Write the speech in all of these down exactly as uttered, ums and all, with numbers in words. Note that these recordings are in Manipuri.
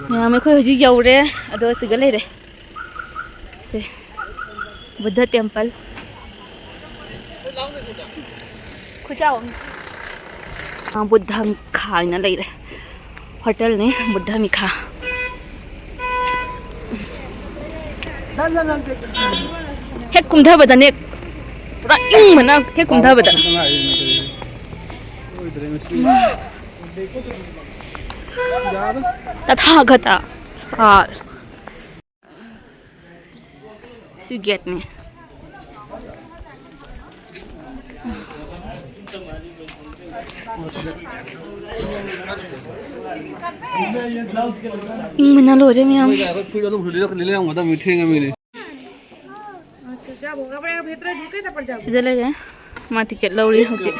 ꯃꯌꯥꯝ, ꯑꯩꯈꯣꯏ ꯍꯧꯖꯤꯛ ꯌꯧꯔꯦ꯫ ꯑꯗꯣ ꯁꯤꯒ ꯂꯩꯔꯦ꯫ ꯁꯦ, ꯕꯨꯗꯙ ꯇꯦꯝꯄꯜ꯫ ꯈꯨꯆꯥꯎ ꯑꯃ꯫ ꯑꯥ, ꯕꯨꯗꯙ ꯃꯤꯈꯥ ꯍꯥꯏꯅ ꯂꯩꯔꯦ꯫ ꯍꯣꯇꯦꯜꯅꯤ ꯕꯨꯗꯙ ꯃꯤꯈꯥ꯫ ꯍꯦꯛ ꯀꯨꯝꯊꯕꯗꯅꯦ, ꯄꯨꯔꯥ ꯏꯪꯕꯅ ꯍꯦꯛ ꯀꯨꯝꯊꯕꯗ꯫ ꯇꯊꯥꯒꯇ ꯁ꯭ꯇꯥꯔ꯫ ꯁꯤ ꯒꯦꯠꯅꯤ꯫ ꯏꯪꯕꯅ ꯂꯣꯏꯔꯦ ꯃꯌꯥꯝ꯫ ꯑꯩꯈꯣꯏ ꯐꯨꯔꯤꯠ ꯑꯗꯨꯝ ꯍꯨꯜꯂꯤꯔ ꯂꯤꯠꯂꯝꯒꯗꯕꯅꯤ, ꯊꯦꯡꯉꯃꯤꯅꯦ꯫ ꯁꯤꯗ ꯂꯩꯔꯦ꯫ ꯃꯥ ꯇꯤꯀꯦꯠ ꯂꯧꯔꯤ ꯍꯧꯖꯤꯛ꯫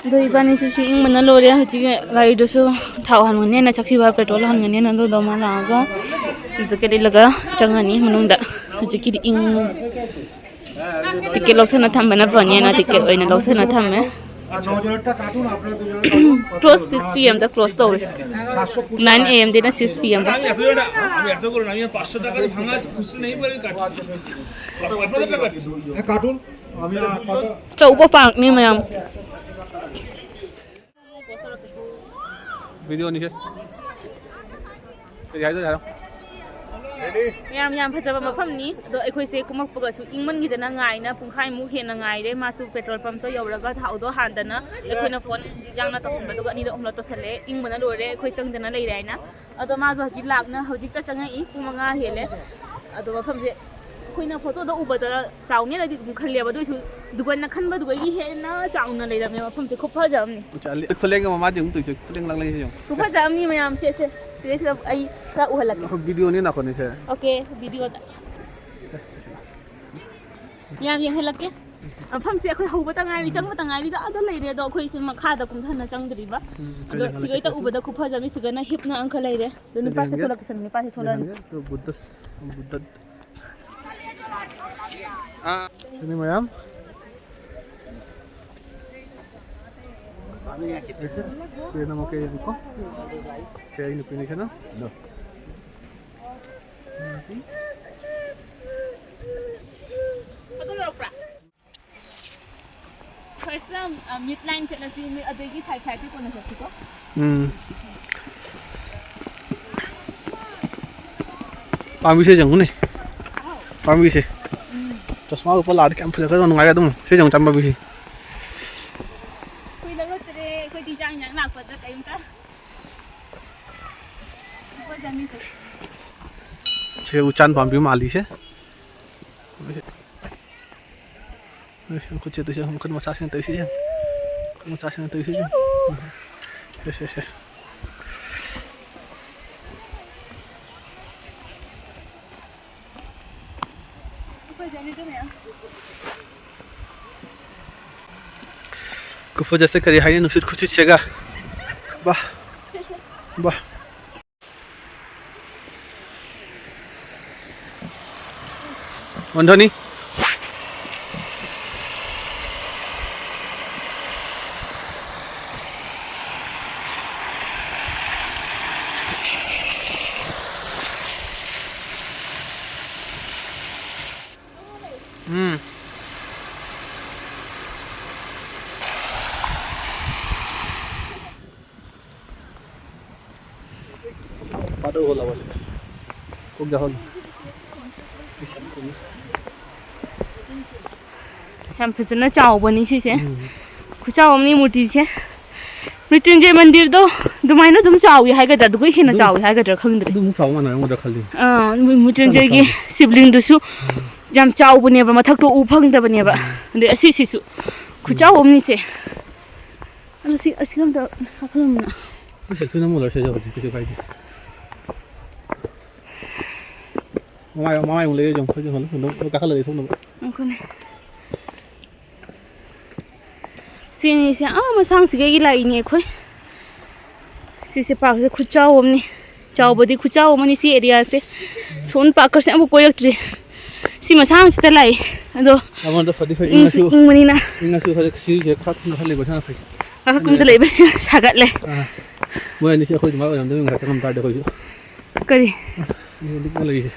ꯑꯗꯣ ꯏꯕꯥꯅꯤꯁꯤꯁꯨ ꯏꯪꯕꯅ ꯂꯣꯏꯔꯦ꯫ ꯍꯧꯖꯤꯛ ꯒꯥꯔꯤꯗꯨꯁꯨ ꯊꯥꯎ ꯍꯥꯟꯒꯅꯦꯅ ꯆꯠꯈꯤꯕ, ꯄꯦꯇ꯭ꯔꯣꯜ ꯍꯥꯟꯒꯅꯦꯅ꯫ ꯑꯗꯨꯗꯣ ꯃꯥ ꯂꯥꯛꯑꯒ ꯖꯦꯀꯦꯠ ꯏꯜꯂꯒ ꯆꯪꯉꯅꯤ ꯃꯅꯨꯡꯗ꯫ ꯍꯧꯖꯤꯛꯀꯤꯗꯤ ꯏꯪ ꯇꯤꯀꯦꯠ ꯂꯧꯁꯅ ꯊꯝꯕꯅ ꯐꯅꯤꯅ ꯇꯤꯀꯦꯠ ꯑꯣꯏꯅ ꯂꯧꯁꯅ ꯊꯝꯃꯦ꯫ ꯅজরটা কাটুন, আপনারা দুজনে কাটুন। ক্লোজ সিক্স পি এম তে ক্লোজ ꯇꯧꯔꯦ. নাইন এ এম ꯗꯩꯅ ꯁꯤꯛꯁ ꯄꯤ ꯑꯦꯝ ꯐꯥꯎ. আমি এত করে না, আমি এত করে না, আমি পাঁচশো টাকা দিয়ে ভাঙা আছে, খুচরো নেই বলে কাটছি। আপনাদের টাকা কাটছি। এ, কাটুন, আমি আর কত ꯆꯧꯕ ꯄꯥꯔꯛꯅꯤ ꯃꯌꯥꯝ꯫ ꯚꯤꯗꯤꯑꯣꯅꯤꯁꯦ꯫ ꯀꯔꯤ ꯍꯥꯏꯗꯣꯏꯅꯣ ꯍꯥꯏꯔꯣ꯫ ꯌꯥꯝ, ꯌꯥꯝ ꯐꯖꯕ ꯃꯐꯝꯅꯤ꯫ ꯑꯗꯣ ꯑꯩꯈꯣꯏꯁꯦ ꯀꯨꯝꯃꯛꯄꯒꯁꯨ ꯏꯪꯃꯟꯈꯤꯗꯅ ꯉꯥꯏꯅ ꯄꯨꯡꯈꯥꯏꯃꯨꯛ ꯍꯦꯟꯅ ꯉꯥꯏꯔꯦ꯫ ꯃꯥꯁꯨ ꯄꯦꯇ꯭ꯔꯣꯜ ꯄꯝꯞꯇꯣ ꯌꯧꯔꯒ ꯊꯥꯎꯗꯣ ꯍꯥꯟꯗꯅ ꯑꯩꯈꯣꯏꯅ ꯐꯣꯟ ꯌꯥꯡꯅ ꯇꯧꯁꯟꯕꯗꯨꯒ ꯑꯅꯤꯔꯛ ꯑꯍꯨꯝꯂꯛ ꯇꯧꯁꯜꯂꯦ꯫ ꯏꯪꯕꯅ ꯂꯣꯏꯔꯦ, ꯑꯩꯈꯣꯏ ꯆꯪꯗꯅ ꯂꯩꯔꯦ ꯍꯥꯏꯅ꯫ ꯑꯗꯣ ꯃꯥꯁꯨ ꯍꯧꯖꯤꯛ ꯂꯥꯛꯅ ꯍꯧꯖꯤꯛꯇ ꯆꯪꯉꯛꯏ, ꯄꯨꯡ ꯃꯉꯥ ꯍꯦꯜꯂꯦ꯫ ꯑꯗꯣ ꯃꯐꯝꯁꯦ ꯑꯩꯈꯣꯏꯅ ꯐꯣꯇꯣꯗ ꯎꯕꯗ ꯆꯥꯎꯅꯦꯅꯗꯤ ꯑꯗꯨꯝ ꯈꯜꯂꯦꯕ, ꯑꯗꯨ ꯑꯣꯏꯁꯨ ꯗꯨꯀꯥꯟꯅ ꯈꯟꯕꯗꯨꯗꯒꯤ ꯍꯦꯟꯅ ꯆꯥꯎꯅ ꯂꯩꯔꯝꯃꯦ꯫ ꯃꯐꯝꯁꯦ ꯈꯨꯐꯖ ꯑꯃꯅꯤ꯫ ꯆꯠꯂꯤ꯫ ꯈꯨꯂꯦꯡ ꯑꯃ ꯃꯥꯗꯤ ꯑꯃꯨꯛ ꯇꯧꯏꯁꯦ꯫ ꯈꯨꯂꯦꯡ ꯂꯥꯡꯂꯦꯟꯁꯦ ꯌꯦꯡꯉꯨ꯫ ꯈꯨꯐꯖ ꯑꯃꯅꯤ ꯃꯌꯥꯝ꯫ ꯁꯦ, ꯁꯦ, ꯁꯤꯗꯩꯁꯤꯗ ꯑꯩ ꯈꯔ ꯎꯍꯜꯂꯛꯀꯦ꯫ ꯑꯩꯈꯣꯏ ꯚꯤꯗꯤꯑꯣꯅꯤ ꯅꯥꯈꯣꯅꯦ ꯁꯦ꯫ ꯑꯣꯀꯦ, ꯚꯤꯗꯤꯑꯣꯗ꯫ ꯌꯥꯝ ꯌꯦꯡꯍꯜꯂꯛꯀꯦ꯫ ꯃꯐꯝꯁꯦ ꯑꯩꯈꯣꯏ ꯍꯧꯕꯇ ꯉꯥꯏꯔꯤ, ꯆꯪꯕꯇ ꯉꯥꯏꯔꯤꯗ ꯑꯥꯗ ꯂꯩꯔꯦ꯫ ꯑꯗꯣ ꯑꯩꯈꯣꯏꯁꯦ ꯃꯈꯥꯗ ꯀꯨꯝꯊꯅ ꯆꯪꯗ꯭ꯔꯤꯕ꯫ ꯎꯝ, ꯑꯗꯣ ꯁꯤꯒꯩꯗ ꯎꯕꯗ ꯈꯨꯐꯖ ꯑꯃ꯫ ꯁꯤꯒꯅ ꯍꯤꯞꯅ ꯑꯃꯈꯛ ꯂꯩꯔꯦ꯫ ꯑꯗꯣ ꯅꯨꯄꯥꯁꯦ ꯌꯦꯡꯍꯟꯒꯦ꯫ ꯊꯣꯛꯂꯛꯀꯦ, ꯅꯨꯄꯥꯁꯦ ꯊꯣꯛꯂꯛꯑꯅꯤ꯫ ꯌꯦꯡꯍꯟꯒꯦ꯫ ꯑꯗꯣ ꯕꯨꯗꯙ, ꯕꯨꯗꯙ꯫ ꯑꯥ꯫ ꯁꯤꯅꯤ ꯃꯌꯥꯝ꯫ ꯁꯦ ꯅꯃ ꯀꯩ ꯍꯥꯏꯕꯀꯣ? ꯁꯦ ꯑꯩ ꯅꯨꯄꯤꯅꯤ ꯀꯩꯅꯣ? ꯐꯣꯇꯣ ꯂꯧꯔꯛꯄ꯭ꯔꯥ? First, ꯑ, mid line ꯆꯠꯂꯁꯤ, ꯑꯗꯒꯤ side side ꯇ ꯀꯣꯟꯅ ꯆꯠꯁꯤꯀꯣ꯫ ꯎꯝ꯫ ꯄꯥꯝꯕꯤꯁꯦ ꯌꯦꯡꯉꯨꯅꯦ꯫ ꯄꯥꯝꯕꯤꯁꯦ꯫ ꯎꯝ꯫ ꯆꯁꯃꯥ ꯎꯞꯄ ꯂꯥꯛꯑꯗꯤ ꯀꯌꯥꯝ ꯐꯖꯒꯗꯧꯕ, ꯅꯨꯡꯉꯥꯏꯒꯗꯧꯕ꯫ ꯁꯤ ꯌꯦꯡꯉꯨ, ꯆꯥꯝ ꯄꯥꯝꯕꯤꯁꯦ꯫ ꯀꯨꯏꯔꯛꯇ꯭ꯔꯦ ꯑꯩꯈꯣꯏꯗꯤ ꯆꯥꯛ ꯏꯟꯖꯥꯡ ꯂꯥꯛꯄꯗ ꯀꯩꯝꯇ꯫ ꯁꯦ ꯎꯆꯥꯟ ꯄꯥꯝꯕꯤ ꯃꯥꯜꯂꯤꯁꯦ꯫ ꯃꯈꯨꯠꯁꯦ ꯇꯧꯁꯦ, ꯃꯈꯨꯠ ꯃꯆꯥꯁꯤꯅ ꯇꯧꯁꯦ꯫ ꯃꯈꯨꯠ ꯃꯆꯥꯁꯤꯅ ꯇꯧꯁꯦ꯫ ꯁꯦ, ꯁꯦ, ꯁꯦ꯫ ꯈꯨꯐꯖꯁꯦ ꯀꯔꯤ ꯍꯥꯏꯅꯤ, ꯅꯨꯡꯁꯤꯠ ꯈꯨꯁꯤꯠꯁꯦꯒ꯫ ꯕꯥ, ꯕꯥ꯫ ꯃꯟꯊꯣꯏꯅꯤ꯫ ꯎꯝ꯫ ꯄꯥꯗꯧ ꯍꯣꯜꯂꯕ ꯁꯤꯗ꯫ ꯀꯣꯛ ꯆꯥꯍꯜꯂꯣ꯫ ꯌꯥꯝ ꯐꯖꯅ ꯆꯥꯎꯕꯅꯤ ꯁꯤꯁꯦ꯫ ꯎꯝ꯫ ꯈꯨꯆꯥꯎ ꯑꯃꯅꯤ ꯃꯨꯔꯇꯤꯁꯦ꯫ ꯃ꯭ꯔꯤꯇ꯭ꯌꯨꯟꯖꯌ ꯃꯟꯗꯤꯔꯗꯣ ꯑꯗꯨꯃꯥꯏꯅ ꯑꯗꯨꯝ ꯆꯥꯎꯋꯤ ꯍꯥꯏꯒꯗ꯭ꯔꯥ? ꯑꯗꯨꯒ ꯍꯦꯟꯅ ꯑꯗꯨꯝ ꯆꯥꯎꯋꯤ ꯍꯥꯏꯒꯗ꯭ꯔꯥ ꯈꯪꯗ꯭ꯔꯦ꯫ ꯑꯗꯨꯝ ꯆꯥꯎ ꯃꯥꯟꯅꯔꯝꯒꯗ꯭ꯔꯥ ꯈꯜꯂꯤ꯫ ꯑꯥ, ꯃ꯭ꯔꯤꯇ꯭ꯌꯨꯟꯖꯌꯒꯤ ꯈꯤꯇꯪ ꯆꯥꯎ꯫ ꯁꯤꯕꯂꯤꯡꯗꯨꯁꯨ ꯎꯝ꯫ ꯌꯥꯝ ꯆꯥꯎꯕꯅꯦꯕ, ꯃꯊꯛꯇꯣ ꯎ ꯐꯪꯗꯕꯅꯦꯕ꯫ ꯎꯝ꯫ ꯑꯗꯩ ꯑꯁꯤꯁꯤꯁꯨ ꯎꯝ꯫ ꯈꯨꯆꯥꯎ ꯑꯃꯅꯤꯁꯦ꯫ ꯑꯗꯣ ꯁꯤ, ꯑꯁꯤꯒ ꯑꯝꯇ ꯀꯥꯈꯠꯂꯝꯃꯨꯅ꯫ ꯑꯩꯈꯣꯏ ꯁꯦꯜꯐꯤ ꯅꯝꯃꯨ ꯂꯣꯏꯔꯦ ꯁꯤꯗ ꯍꯧꯖꯤꯛ, ꯀꯩꯁꯨ ꯀꯥꯏꯗꯦ꯫ ꯃꯃꯥꯏ, ꯃꯃꯥꯏ ꯑꯃꯨꯛ ꯂꯩꯔꯦ, ꯌꯦꯡꯉꯨ, ꯑꯩꯈꯣꯏ ꯆꯦ ꯍꯣꯏ ꯑꯗꯨꯝ ꯀꯥꯈꯠꯂꯒ ꯊꯣꯛꯅꯕ꯫ ꯉꯥꯏꯈꯣꯅꯦ꯫ ꯁꯤꯅꯤꯁꯦ ꯑꯥ ꯃꯁꯥꯡꯁꯤꯗꯒꯤ ꯂꯥꯛꯏꯅꯦ ꯑꯩꯈꯣꯏ꯫ ꯁꯤꯁꯦ ꯄꯥꯔꯛꯁꯦ ꯈꯨꯆꯥꯎ ꯑꯃꯅꯤ꯫ ꯆꯥꯎꯕꯗꯤ ꯈꯨꯆꯥꯎ ꯑꯃꯅꯤ ꯁꯤ ꯑꯦꯔꯤꯌꯥꯁꯦ꯫ ꯁꯣꯝ ꯄꯥꯔꯛꯀꯁꯦ ꯑꯃꯨꯛ ꯀꯣꯏꯔꯛꯇ꯭ꯔꯤ꯫ ꯁꯤ ꯃꯁꯥꯡꯁꯤꯗ ꯂꯥꯛꯏ꯫ ꯑꯗꯣ ꯑꯃꯔꯣꯝꯗ ꯐꯗꯤ ꯐꯩ, ꯏꯪꯁꯨ ꯏꯪꯉꯁꯨ, ꯏꯪꯕꯅꯤꯅ꯫ ꯏꯪꯉꯁꯨ ꯍꯧꯖꯤꯛ ꯁꯤꯁꯦ ꯈꯔ ꯊꯨꯅ ꯈꯜꯂꯤꯕ ꯁꯅ ꯐꯩ꯫ ꯀꯥꯈꯠ ꯀꯨꯝꯗ ꯂꯩꯕꯁꯦ ꯁꯥꯒꯠꯂꯦ꯫ ꯑꯥ, ꯃꯣꯏ ꯑꯅꯤꯁꯦ ꯑꯩꯈꯣꯏ ꯑꯗꯨꯃꯥꯏꯅ ꯑꯣꯏꯔꯝꯗꯣꯏꯅꯤ, ꯉꯥꯏꯍꯥꯛꯇꯪ ꯉꯝ ꯇꯥꯔꯗꯤ ꯑꯩꯈꯣꯏꯁꯨ꯫ ꯀꯔꯤ? ꯑꯅꯤ ꯂꯤꯛꯅ ꯂꯩꯔꯤꯁꯦ꯫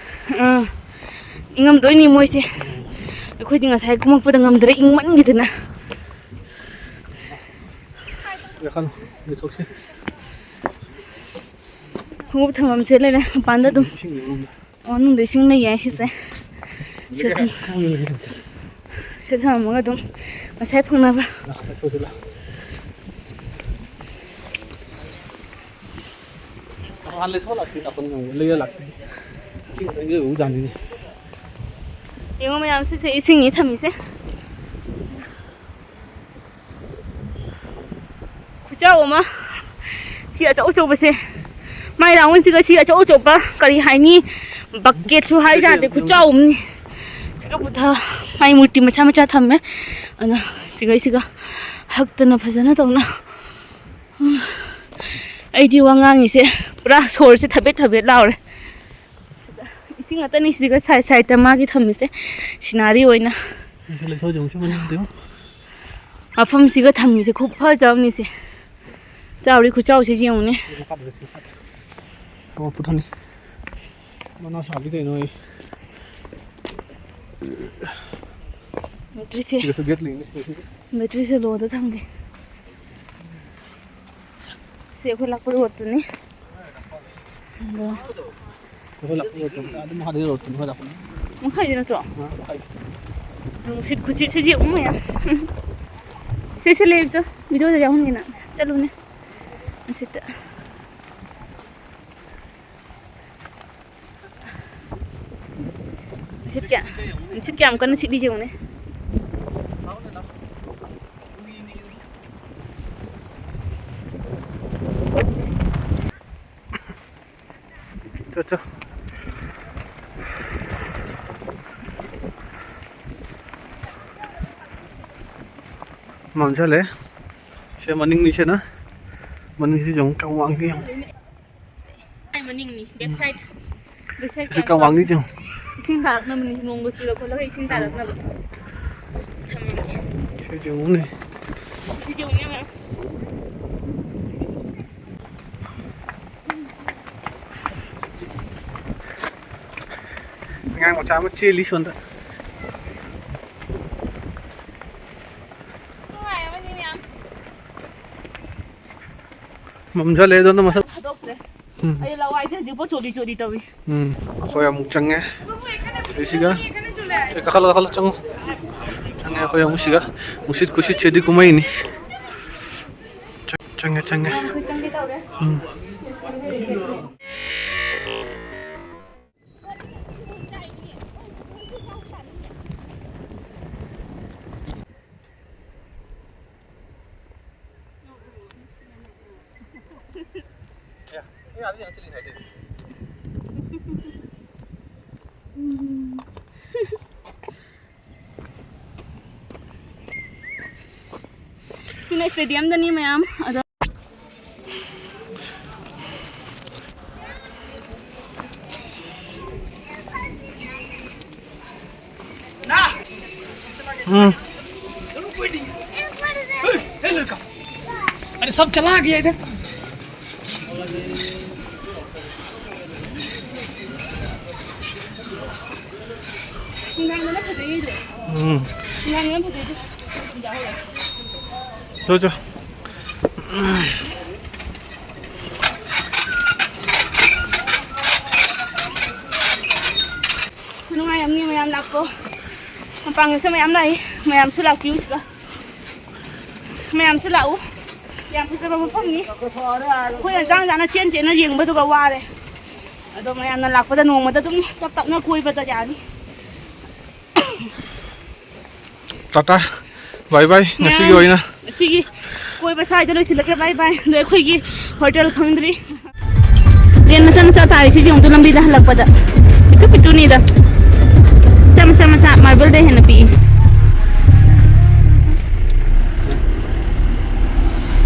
ꯑꯥ, ꯏꯪꯉꯝꯗꯣꯏꯅꯤ ꯃꯣꯏꯁꯦ꯫ ꯑꯩꯈꯣꯏꯗꯤ ꯉꯁꯥꯏ ꯀꯨꯝꯃꯛꯄꯗ ꯉꯝꯗ꯭ꯔꯦ, ꯏꯪꯃꯟꯈꯤꯗꯅ꯫ ꯌꯥꯈꯠꯂꯣ, ꯂꯩꯊꯣꯛꯁꯤ꯫ ꯈꯣꯡꯎꯞ ꯊꯝꯐꯝꯁꯦ ꯂꯩꯔꯦ ꯃꯄꯥꯟꯗ ꯑꯗꯨꯝ꯫ ꯏꯁꯤꯡ ꯌꯦꯡꯉꯣ꯫ ꯑꯣ, ꯃꯅꯨꯡꯗ ꯏꯁꯤꯡ ꯂꯩꯌꯦ ꯁꯤꯁꯦ꯫ ꯁꯤꯗ ꯊꯝ-, ꯁꯤꯗ ꯊꯝꯃꯒ ꯑꯗꯨꯝ ꯉꯁꯥꯏ ꯐꯪꯅꯕ꯫ ꯌꯦꯡꯉꯣ ꯃꯌꯥꯝ, ꯁꯤꯁꯦ ꯏꯁꯤꯡꯅꯤ ꯊꯝꯃꯤꯁꯦ꯫ ꯈꯨꯆꯥꯎ ꯑꯃ꯫ ꯁꯤ ꯑꯆꯧ ꯑꯆꯧꯕꯁꯦ꯫ ꯃꯥꯏ ꯔꯥꯎꯟꯁꯤꯒ ꯁꯤ ꯑꯆꯧ ꯑꯆꯧꯕ ꯀꯔꯤ ꯍꯥꯏꯅꯤ? ꯕꯛꯀꯦꯠꯁꯨ ꯍꯥꯏ ꯌꯥꯗꯦ, ꯈꯨꯆꯥꯎ ꯑꯃꯅꯤ꯫ ꯁꯤꯒ ꯄꯨꯊ-, ꯃꯥꯏ ꯃꯨꯔꯇꯤ ꯃꯆꯥ ꯃꯆꯥ ꯊꯝꯃꯦ꯫ ꯑꯗ ꯁꯤꯒꯩꯁꯤꯒ ꯍꯛꯇꯅ ꯐꯖꯅ ꯇꯧꯅ꯫ ꯑꯩꯗꯤ ꯋꯥ ꯉꯥꯡꯉꯤꯁꯦ ꯄꯨꯔꯥ ꯁꯣꯔꯁꯦ ꯊꯕꯦꯠ ꯊꯕꯦꯠ ꯂꯥꯎꯔꯦ꯫ ꯁꯤꯗ ꯏꯁꯤꯡ ꯉꯥꯛꯇꯅꯤ ꯁꯤꯒ ꯁꯥꯏꯠ ꯁꯥꯏꯠꯇ ꯃꯥꯒꯤ ꯊꯝꯃꯤꯁꯦ ꯁꯤꯅꯥꯔꯤ ꯑꯣꯏꯅ꯫ ꯂꯩꯊꯣꯛ ꯌꯦꯡꯉꯨꯁꯤ ꯃꯅꯤꯡꯗꯨ꯫ ꯃꯐꯝꯁꯤꯒ ꯊꯝꯃꯤꯁꯦ ꯈꯨꯐꯖ ꯑꯃꯅꯤꯁꯦ꯫ ꯆꯥꯎꯔꯤ ꯈꯨꯆꯥꯎꯁꯦ ꯌꯦꯡꯉꯨꯅꯦ꯫ ꯃꯈꯥꯗ ꯆꯠꯁꯤ, ꯃꯈꯥꯗ꯫ ꯑꯣ, ꯄꯨꯊꯅꯤ꯫ ꯃꯅꯥ ꯁꯥꯕꯤ ꯀꯩꯅꯣ ꯑꯩ꯫ ꯕꯦꯇ꯭ꯔꯤꯁꯦ꯫ ꯁꯤꯗꯁꯨ ꯒꯦꯠ ꯂꯩꯅꯦ꯫ ꯕꯦꯇ꯭ꯔꯤꯁꯦ ꯂꯣꯗ ꯊꯝꯒꯦ꯫ ꯁꯤ ꯑꯩꯈꯣꯏ ꯂꯥꯛꯄ ꯔꯣꯠꯇꯨꯅꯤ꯫ ꯑꯗꯣ ꯑꯩꯈꯣꯏ ꯂꯥꯛꯄ ꯔꯣꯠꯇꯨꯅꯤ꯫ ꯑꯗꯨꯝ ꯃꯈꯥꯗꯩ ꯔꯣꯠꯇꯨꯅꯤ ꯑꯩꯈꯣꯏ ꯂꯥꯛꯄꯅꯤ꯫ ꯃꯈꯥꯏꯗꯤ ꯅꯠꯇ꯭ꯔꯣ? ꯑ, ꯃꯈꯥꯏ꯫ ꯅꯨꯡꯁꯤꯠ ꯈꯨꯁꯤꯠꯁꯤꯗꯤ ꯑꯃꯨꯛ ꯃꯌꯥꯝ꯫ ꯁꯤ, ꯁꯤ ꯂꯩꯔꯨꯆꯣ꯫ ꯚꯤꯗꯤꯑꯣꯗ ꯌꯥꯎꯍꯟꯒꯦꯅ꯫ ꯆꯠꯂꯨꯅꯦ꯫ ꯅꯨꯡꯁꯤꯠꯇ꯫ ꯅꯨꯡꯁꯤꯠ ꯀꯌꯥ-, ꯅꯨꯡꯁꯤꯠ ꯀꯌꯥꯝ ꯀꯟꯅ ꯁꯤꯠꯂꯤ ꯌꯦꯡꯉꯨꯅꯦ꯫ ꯆꯣ, ꯆꯣ꯫ ꯃꯝꯁꯤꯜꯂꯦ꯫ ꯁꯦ ꯃꯅꯤꯡꯅꯤ ꯁꯤꯅ꯫ ꯃꯅꯤꯡꯁꯤ ꯌꯦꯡꯉꯨ ꯀꯌꯥꯝ ꯋꯥꯡꯒꯦ ꯌꯦꯡꯉꯨ꯫ ꯃꯅꯤꯡꯅꯤ, back side꯫ Back side ꯁꯤ ꯀꯌꯥꯝ ꯋꯥꯡꯒꯦ ꯌꯦꯡꯉꯨ꯫ ꯏꯁꯤꯡ ꯇꯥꯔꯛꯅꯕꯅꯤ, ꯅꯣꯡꯒ ꯆꯨꯔꯛꯄꯗꯒ ꯏꯁꯤꯡ ꯇꯥꯔꯛꯅꯕ꯫ ꯊꯝꯃꯤꯅꯤ꯫ ꯁꯤ ꯌꯦꯡꯉꯨꯅꯦ꯫ ꯁꯤ ꯌꯦꯡꯉꯨꯅꯦ ꯃꯌꯥꯝ꯫ ꯑꯉꯥꯡ ꯃꯆꯥ ꯑꯃ ꯆꯦꯜꯂꯤ ꯁꯣꯝꯗ꯫ ꯅꯨꯡꯉꯥꯏ ꯑꯃꯅꯤ ꯃꯌꯥꯝ꯫ ꯃꯝꯁꯤꯜꯂꯛꯑꯦ ꯑꯗꯣ ꯃꯁꯛ꯫ ꯊꯥꯗꯣꯛꯇ꯭ꯔꯦ꯫ ꯎꯝ꯫ ꯑꯩ ꯂꯋꯥꯏꯁꯦ ꯍꯧꯖꯤꯛꯐꯥꯎ ꯆꯣꯠꯂꯤ ꯆꯣꯠꯂꯤ ꯇꯧꯏ꯫ ꯎꯝ꯫ ꯑꯩꯈꯣꯏ ꯑꯃꯨꯛ ꯆꯪꯉꯦ꯫ ꯁꯤꯒ꯫ ꯑꯦ, ꯀꯥꯈꯠꯂꯣ, ꯀꯥꯈꯠꯂꯣ, ꯆꯪꯉꯣ꯫ ꯆꯪꯉꯦ ꯑꯩꯈꯣꯏ ꯑꯃꯨꯛ ꯁꯤꯒ꯫ ꯅꯨꯡꯁꯤꯠ ꯈꯨꯁꯤꯠꯁꯤꯗꯤ ꯀꯨꯝꯍꯩꯅꯤ꯫ ꯆꯪ-, ꯆꯪꯉꯦ, ꯆꯪꯉꯦ꯫ ꯃꯌꯥꯝ ꯑꯩꯈꯣꯏ ꯆꯪꯒꯦ ꯇꯧꯔꯦ꯫ ꯎꯝ꯫ ꯁꯤꯅ ꯁ꯭ꯇꯦꯗꯤꯌꯝꯗꯅꯤ ꯃꯌꯥꯝ꯫ ꯑꯗꯣ हम्म। अरे, सब चला गया इधर। ꯅꯨꯡꯗꯥꯡꯗꯅ ꯐꯖꯩꯗꯣ꯫ ꯎꯝ꯫ ꯅꯨꯡꯗꯥꯡꯗꯅ ꯐꯖꯩꯗꯣ꯫ ꯆꯣ, ꯆꯣ꯫ ꯅꯨꯡꯉꯥꯏꯔꯝꯅꯤ ꯃꯌꯥꯝ ꯂꯥꯛꯄ꯫ ꯃꯄꯥꯟꯒꯁꯨ ꯃꯌꯥꯝ ꯂꯥꯛꯏ꯫ ꯃꯌꯥꯝꯁꯨ ꯂꯥꯛꯄꯤꯌꯨ ꯁꯤꯗ꯫ ꯃꯌꯥꯝꯁꯨ ꯂꯥꯛꯎ꯫ ꯌꯥꯝ ꯐꯖꯕ ꯃꯐꯝꯅꯤ꯫ ꯑꯩꯈꯣꯏꯅ ꯖꯥꯡ ꯖꯥꯡꯅ ꯆꯦꯟ ꯆꯦꯟꯅ ꯌꯦꯡꯕꯗꯨꯒ ꯋꯥꯔꯦ꯫ ꯑꯗꯣ ꯃꯌꯥꯝꯅ ꯂꯥꯛꯄꯗ ꯅꯣꯡꯃꯗ ꯑꯗꯨꯝ ꯇꯞ ꯇꯞꯅ ꯀꯣꯏꯕꯗ ꯌꯥꯅꯤ꯫ ꯇꯥꯇꯥ꯫ ꯕꯥꯏ ꯕꯥꯏ, ꯉꯁꯤꯒꯤ ꯃꯌꯥꯝ, ꯑꯣꯏꯅ꯫ ꯉꯁꯤꯒꯤ ꯀꯣꯏꯕ ꯁ꯭ꯋꯥꯏꯗ ꯂꯣꯏꯁꯤꯜꯂꯛꯀꯦ꯫ ꯕꯥꯏ ꯕꯥꯏ꯫ ꯑꯗꯣ ꯑꯩꯈꯣꯏꯒꯤ ꯍꯣꯇꯦꯜ ꯈꯪꯗ꯭ꯔꯤ꯫ ꯇ꯭ꯔꯦꯟ ꯃꯆꯥ ꯃꯆꯥ ꯇꯥꯔꯤꯁꯤꯁꯨ ꯑꯃꯨꯛꯇ ꯂꯝꯕꯤꯗ ꯍꯜꯂꯛꯄꯗ꯫ ꯄꯤꯛꯇꯨ ꯄꯤꯛꯇꯨꯅꯤꯗ꯫ ꯃꯆꯥ ꯃꯆꯥ ꯃꯆꯥ, ꯃꯥꯔꯕꯜꯗ ꯍꯦꯟꯅ ꯄꯤꯛꯏ꯫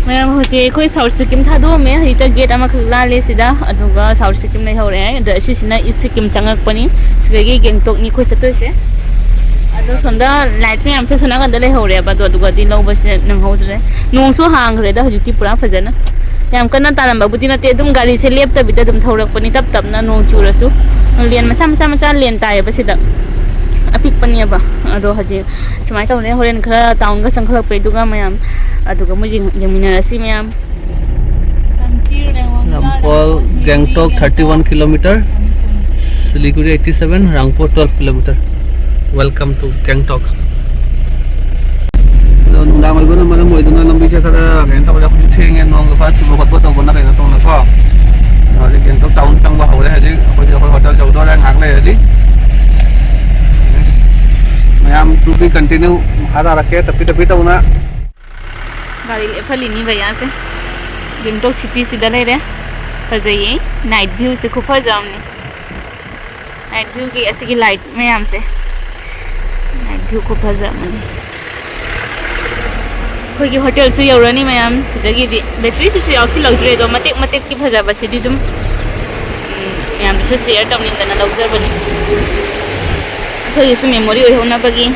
ꯃꯌꯥꯝ ꯍꯧꯖꯤꯛ ꯑꯩꯈꯣꯏ ꯁꯥꯎꯠ ꯁꯤꯛꯀꯤꯝ ꯊꯥꯗꯣꯛꯑꯝꯃꯦ꯫ ꯍꯧꯖꯤꯛꯇ ꯒꯦꯠ ꯑꯃꯈꯛ ꯂꯥꯜꯂꯦ ꯁꯤꯗ, ꯑꯗꯨꯒ ꯁꯥꯎꯠ ꯁꯤꯛꯀꯤꯝ ꯂꯩꯍꯧꯔꯦ꯫ ꯑꯗꯣ ꯑꯁꯤꯁꯤꯅ ꯏꯁ ꯁꯤꯛꯀꯤꯝ ꯆꯪꯉꯛꯄꯅꯤ꯫ ꯁꯤꯗꯒꯤ ꯒꯦꯡꯇꯣꯛꯅꯤ ꯑꯩꯈꯣꯏ ꯆꯠꯇꯣꯏꯁꯦ꯫ ꯑꯗꯣ ꯁꯣꯝꯗ ꯂꯥꯏꯠ ꯃꯌꯥꯝꯁꯦ ꯁꯣꯝ ꯅꯥꯀꯟꯗ ꯂꯩꯍꯧꯔꯦꯕ꯫ ꯑꯗꯣ ꯑꯗꯨꯒꯗꯤ ꯂꯧꯕꯁꯦ ꯅꯪꯍꯧꯗ꯭ꯔꯦ꯫ ꯅꯣꯡꯁꯨ ꯍꯥꯡꯈ꯭ꯔꯦꯗ ꯍꯧꯖꯤꯛꯇꯤ ꯄꯨꯔꯥ ꯐꯖꯅ꯫ ꯌꯥꯝ ꯀꯟꯅ ꯇꯥꯔꯝꯕꯕꯨꯗꯤ ꯅꯠꯇꯦ, ꯑꯗꯨꯝ ꯒꯥꯔꯤꯁꯦ ꯂꯦꯞꯇꯕꯤꯗ ꯑꯗꯨꯝ ꯊꯧꯔꯛꯄꯅꯤ, ꯇꯞ ꯇꯞꯅ, ꯅꯣꯡ ꯆꯨꯔꯁꯨ꯫ ꯂꯦꯟ ꯃꯆꯥ ꯃꯆꯥ ꯃꯆꯥ ꯂꯦꯟ ꯇꯥꯏꯌꯦꯕ ꯁꯤꯗ, ꯑꯄꯤꯛꯄꯅꯦꯕ꯫ ꯑꯗꯣ ꯍꯧꯖꯤꯛ ꯁꯨꯃꯥꯏꯅ ꯇꯧꯕꯅꯦ, ꯍꯣꯔꯦꯟ ꯈꯔ ꯇꯥꯎꯟꯒ ꯆꯪꯈꯠꯂꯛꯄꯩꯗꯨꯒ ꯃꯌꯥꯝ, ꯑꯗꯨꯒ ꯃꯣꯏ ꯌꯦꯡ-, ꯌꯦꯡꯃꯤꯟꯅꯔꯁꯤ ꯃꯌꯥꯝ꯫ ꯔꯝꯄꯣꯜ, Gangtok, thirty one kilometer, Siliguri eighty seven, ꯔꯥꯡꯄꯣ twelve kilometer. Welcome to Gangtok. ꯑꯗꯣ ꯅꯨꯡꯗꯥꯡ ꯑꯣꯏꯕꯅ ꯃꯔꯝ ꯑꯣꯏꯗꯨꯅ ꯂꯝꯕꯤꯁꯦ ꯈꯔ ꯀꯩꯅꯣ ꯇꯧꯔꯦ꯫ ꯑꯩꯈꯣꯏꯁꯨ ꯊꯦꯡꯉꯦ, ꯅꯣꯡꯒ ꯈꯔ ꯆꯨꯕ ꯈꯣꯠꯄ ꯇꯧꯕꯅ ꯀꯩꯅꯣ ꯇꯧꯅꯀꯣ꯫ ꯍꯧꯖꯤꯛ ꯒꯦꯡꯇꯣꯛ ꯇꯥꯎꯟ ꯆꯪꯕ ꯍꯧꯔꯦ꯫ ꯍꯧꯖꯤꯛ ꯑꯩꯈꯣꯏꯁꯨ ꯑꯩꯈꯣꯏ ꯍꯣꯇꯦꯜ ꯌꯧꯗꯣꯔꯦ ꯉꯥꯏꯍꯥꯛ ꯂꯩꯔꯗꯤ꯫ ꯃꯌꯥꯝ to be continue, ꯃꯈꯥ ꯇꯥꯔꯛꯀꯦ ꯇꯞꯄꯤ ꯇꯞꯄꯤ ꯇꯧꯅ꯫ ꯒꯥꯔꯤ ꯂꯦꯞꯍꯜꯂꯤꯅꯤ ꯚꯩꯌꯥꯁꯦ꯫ ꯒꯦꯡꯇꯣꯛ ꯁꯤꯇꯤꯁꯤꯗ ꯂꯩꯔꯦ꯫ ꯐꯖꯩꯌꯦ꯫ ꯅꯥꯏꯠ ꯚ꯭ꯌꯨꯁꯦ ꯈꯨꯐꯖ ꯑꯃꯅꯤ꯫ ꯅꯥꯏꯠ ꯚ꯭ꯌꯨꯒꯤ ꯑꯁꯤꯒꯤ ꯂꯥꯏꯠ ꯃꯌꯥꯝꯁꯦ, ꯅꯥꯏꯠ ꯚ꯭ꯌꯨ ꯈꯨꯐꯖ ꯑꯃꯅꯤ꯫ ꯑꯩꯈꯣꯏꯒꯤ ꯍꯣꯇꯦꯜꯁꯨ ꯌꯧꯔꯅꯤ ꯃꯌꯥꯝ꯫ ꯁꯤꯗꯒꯤꯗꯤ ꯕꯦꯇ꯭ꯔꯤꯁꯤꯁꯨ ꯌꯥꯎꯁꯤꯜꯂꯛꯇ꯭ꯔꯦ, ꯑꯗꯣ ꯃꯇꯦꯛ ꯃꯇꯦꯛꯀꯤ ꯐꯖꯕꯁꯤꯗꯤ ꯑꯗꯨꯝ, ꯎꯝ, ꯃꯌꯥꯝꯗꯁꯨ ꯁꯤꯌꯔ ꯇꯧꯅꯤꯡꯗꯅ ꯂꯧꯖꯕꯅꯤ꯫ ꯑꯩꯈꯣꯏꯒꯤꯁꯨ ꯃꯦꯃꯣꯔꯤ ꯑꯣꯏꯍꯧꯅꯕꯒꯤ꯫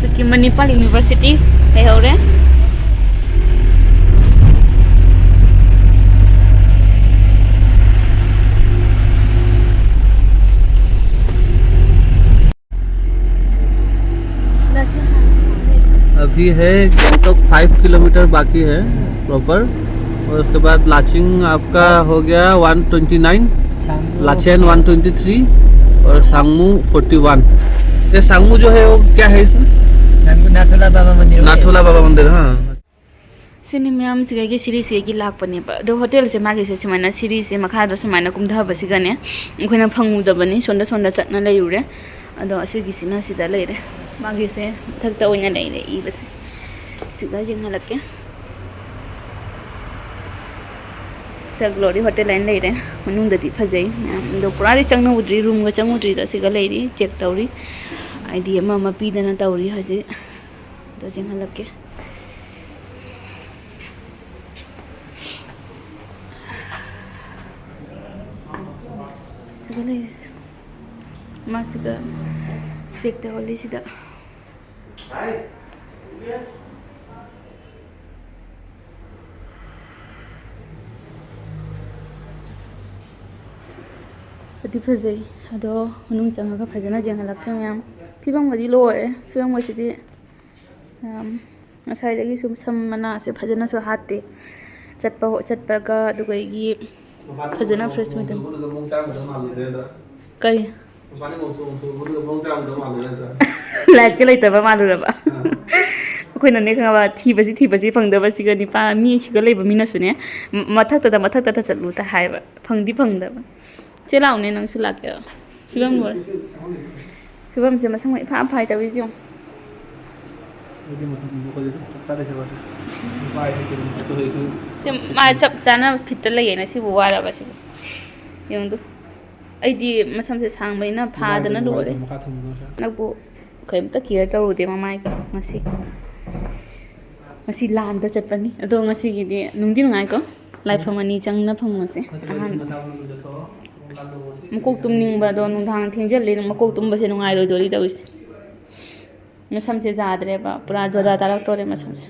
ꯁꯤꯛꯀꯤꯝ ꯃꯅꯤꯄꯥꯜ ꯌꯨꯅꯤꯚꯔꯁꯤꯇꯤ ꯂꯩꯍꯧꯔꯦ꯫ अभी है गैंगटोक, फाइव किलोमीटर बाकी है प्रॉपर। और उसके बाद लाचिंग आपका हो गया one twenty nine, Lachen one twenty three और सांगमू फोर्टी वन। ये सांगमू जो है वो क्या है इसमें? सांगमू नाथुला बाबा मंदिर। नाथुला बाबा मंदिर, हाँ। ꯁꯤꯅꯤ ꯃꯌꯥꯝ ꯁꯤꯒꯒꯤ ꯁꯤꯔꯤꯁꯤꯒꯤ ꯂꯥꯛꯄꯅꯦꯕ꯫ ꯑꯗꯣ ꯍꯣꯇꯦꯜꯁꯦ ꯃꯥꯒꯤꯁꯦ ꯁꯨꯃꯥꯏꯅ ꯁꯤꯔꯤꯁꯦ ꯃꯈꯥꯗ ꯁꯨꯃꯥꯏꯅ ꯀꯨꯝꯊꯕꯁꯤꯒꯅꯦ ꯑꯩꯈꯣꯏꯅ ꯐꯪꯉꯨꯗꯕꯅꯤ꯫ ꯁꯣꯝꯗ ꯁꯣꯝꯗ ꯆꯠꯅ ꯂꯩꯔꯨꯔꯦ꯫ ꯑꯗꯣ ꯑꯁꯤꯒꯤꯁꯤꯅ ꯁꯤꯗ ꯂꯩꯔꯦ꯫ ꯃꯥꯒꯤꯁꯦ ꯃꯊꯛꯇ ꯑꯣꯏꯅ ꯂꯩꯔꯦ ꯏꯕꯁꯦ꯫ ꯁꯤꯒ ꯌꯦꯡꯍꯜꯂꯛꯀꯦ꯫ ꯁꯤꯗ ꯒ꯭ꯂꯣꯔꯤ ꯍꯣꯇꯦꯜ ꯍꯥꯏꯅ ꯂꯩꯔꯦ꯫ ꯃꯅꯨꯡꯗꯗꯤ ꯐꯖꯩ ꯃꯌꯥꯝ꯫ ꯑꯗꯣ ꯄꯨꯔꯥꯗꯤ ꯆꯪꯉꯨꯗ꯭ꯔꯤ, ꯔꯨꯝꯒ ꯆꯪꯉꯨꯗ꯭ꯔꯤꯗ ꯁꯤꯒ ꯂꯩꯔꯤ꯫ ꯆꯦꯛ ꯇꯧꯔꯤ꯫ ꯑꯥꯏ ꯗꯤ ꯑꯃ ꯑꯃ ꯄꯤꯗꯅ ꯇꯧꯔꯤ ꯍꯧꯖꯤꯛ꯫ ꯑꯗꯣ ꯆꯦꯟꯍꯜꯂꯛꯀꯦ꯫ ꯁꯤꯒ ꯂꯩꯔꯁꯦ꯫ ꯃꯥꯁꯤꯒ ꯆꯦꯛ ꯇꯧꯍꯜꯂꯤ ꯁꯤꯗ꯫ ꯐꯗꯤ ꯐꯖꯩ, ꯑꯗꯣ ꯃꯅꯨꯡ ꯆꯪꯉꯒ ꯐꯖꯅ ꯌꯦꯡꯍꯜꯂꯛꯀꯦ ꯃꯌꯥꯝ꯫ ꯐꯤꯕꯝꯒꯗꯤ ꯂꯣꯏꯔꯦ꯫ ꯐꯤꯕꯝꯒꯁꯤꯗꯤ ꯌꯥꯝ, ꯉꯁꯥꯏꯗꯒꯤꯁꯨ ꯁꯝ ꯃꯅꯥꯁꯦ ꯐꯖꯅꯁꯨ ꯍꯥꯠꯇꯦ꯫ ꯆꯠꯄ ꯆꯠꯄꯒ ꯑꯗꯨꯒ ꯑꯩꯒꯤ ꯐꯖꯅ fresh ꯑꯣꯏꯗꯦ꯫ ꯀꯩ? ꯂꯥꯏꯠꯀ ꯂꯩꯇꯕ ꯃꯥꯜꯂꯨꯔꯕ? ꯑꯩꯈꯣꯏꯅꯅꯦ, ꯈꯪꯉꯕ, ꯊꯤꯕꯁꯤ ꯊꯤꯕꯁꯤ ꯐꯪꯗꯕꯁꯤꯒ, ꯅꯤꯄꯥ ꯃꯤ ꯁꯤꯒ ꯂꯩꯕ ꯃꯤꯅꯁꯨꯅꯦ, ꯃ-, ꯃꯊꯛꯇꯗ, ꯃꯊꯛꯇꯗ ꯆꯠꯂꯨ ꯇ ꯍꯥꯏꯕ꯫ ꯐꯪꯗꯤ ꯐꯪꯗꯕ꯫ ꯆꯦ, ꯂꯥꯛꯎꯅꯦ, ꯅꯪꯁꯨ ꯂꯥꯛꯀꯦꯔꯣ? ꯐꯤꯕꯝ ꯂꯣꯏ-, ꯐꯤꯕꯝꯁꯦ ꯃꯁꯪ ꯏꯐꯥ ꯐꯥꯏ ꯇꯧꯔꯤꯁꯦ ꯌꯦꯡꯉꯨ꯫ ꯑꯗꯨꯗꯤ ꯃꯊꯪ ꯑꯃꯨꯛ ꯑꯩꯈꯣꯏꯗꯤ ꯑꯗꯨꯝ ꯆꯞ ꯆꯥꯔꯦ ꯁꯦ ꯚꯥꯏ꯫ ꯅꯨꯄꯥ ꯍꯥꯏꯁꯦ ꯑꯗꯨꯝ ꯆꯠꯊꯣꯛꯑꯦ ꯁꯨꯝ꯫ ꯁꯦ, ꯃꯥ ꯆꯞ ꯆꯥꯅ ꯐꯤꯠꯇ ꯂꯩꯌꯦꯅ ꯁꯤꯕꯨ ꯋꯥꯔꯕ ꯁꯤꯕꯨ? ꯌꯦꯡꯉꯨ ꯑꯗꯨ꯫ ꯑꯩꯗꯤ ꯃꯁꯝꯁꯦ ꯁꯥꯡꯕꯅꯤꯅ ꯐꯥꯗꯅ ꯅꯨꯡꯉꯥꯏꯇꯦ, ꯂꯣꯏꯔꯦ꯫ ꯃꯈꯥ ꯊꯝꯕꯗꯣ ꯁꯦ꯫ ꯅꯪꯕꯨ ꯀꯩꯝꯇ care ꯇꯧꯔꯨꯗꯦ ꯃꯃꯥꯏꯒ ꯉꯁꯤ꯫ ꯉꯁꯤ ꯂꯥꯟꯗ ꯆꯠꯄꯅꯤ꯫ ꯑꯗꯣ ꯉꯁꯤꯒꯤꯗꯤ ꯅꯨꯡꯗꯤ ꯅꯨꯡꯉꯥꯏꯀꯣ꯫ ꯂꯥꯏꯐꯝ ꯑꯅꯤ ꯆꯪꯅ ꯐꯪꯕꯁꯦ꯫ ꯑꯍꯥꯟꯕ꯫ ꯃꯀꯣꯛ ꯇꯨꯝꯅꯤꯡꯕ ꯑꯗꯣ ꯅꯨꯡꯗꯥꯡ ꯊꯦꯡꯖꯤꯜꯂꯦ, ꯃꯀꯣꯛ ꯇꯨꯝꯕꯁꯦ ꯅꯨꯡꯉꯥꯏꯔꯣꯏꯗꯣꯔꯤ ꯇꯧꯔꯤꯁꯦ꯫ ꯃꯁꯝꯁꯦ ꯌꯥꯗ꯭ꯔꯦꯕ, ꯄꯨꯔꯥ ꯖꯣꯗꯥ ꯇꯥꯔꯛꯇꯣꯔꯦ ꯃꯁꯝꯁꯦ꯫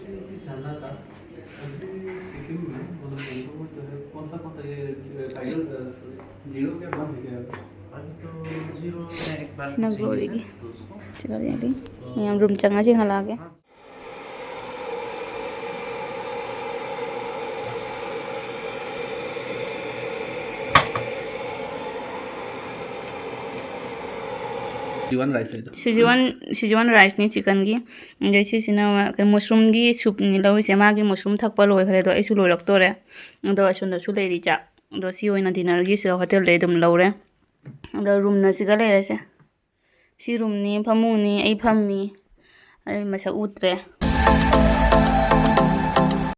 ꯁꯤꯅ ꯒ꯭ꯂꯣꯔꯤꯒꯤ꯫ ꯁꯤꯒ ꯌꯦꯡꯗꯤ꯫ ꯃꯌꯥꯝ ꯔꯨꯝ ꯆꯪꯉ ꯌꯦꯡꯍꯜꯂꯛꯑꯒꯦ꯫ ꯁꯤꯖꯋꯥꯟ ꯔꯥꯏꯁ ꯍꯥꯏꯗꯣ꯫ ꯁꯤꯖꯋꯥꯟ, ꯁꯤꯖꯋꯥꯟ ꯔꯥꯏꯁꯅꯤ ꯆꯤꯛꯀꯟꯒꯤ꯫ ꯑꯗꯩ ꯁꯤꯁꯤꯅ ꯀꯩꯅꯣ, ꯃꯁꯔꯨꯝꯒꯤ ꯁꯨꯞꯅꯤ ꯂꯧꯔꯤꯁꯦ꯫ ꯃꯥꯒꯤ ꯃꯁꯔꯨꯝ ꯊꯛꯄ ꯂꯣꯏꯈ꯭ꯔꯦ, ꯑꯗꯣ ꯑꯩꯁꯨ ꯂꯣꯏꯔꯛꯇꯣꯔꯦ꯫ ꯑꯗꯣ ꯑꯁꯣꯝꯗꯁꯨ ꯂꯩꯔꯤ ꯆꯥꯛ꯫ ꯑꯗꯣ ꯁꯤ ꯑꯣꯏꯅ dinnerꯒꯤ ꯁꯤꯗ ꯍꯣꯇꯦꯜꯗꯩ ꯑꯗꯨꯝ ꯂꯧꯔꯦ꯫ ꯑꯗꯣ ꯔꯨꯝꯅ ꯁꯤꯒ ꯂꯩꯔꯁꯦ꯫ ꯁꯤ ꯔꯨꯝꯅꯤ, ꯐꯃꯨꯡꯅꯤ, ꯑꯩ ꯐꯝꯃꯤ꯫ ꯑꯩ ꯃꯁꯛ ꯎꯠꯇ꯭ꯔꯦ꯫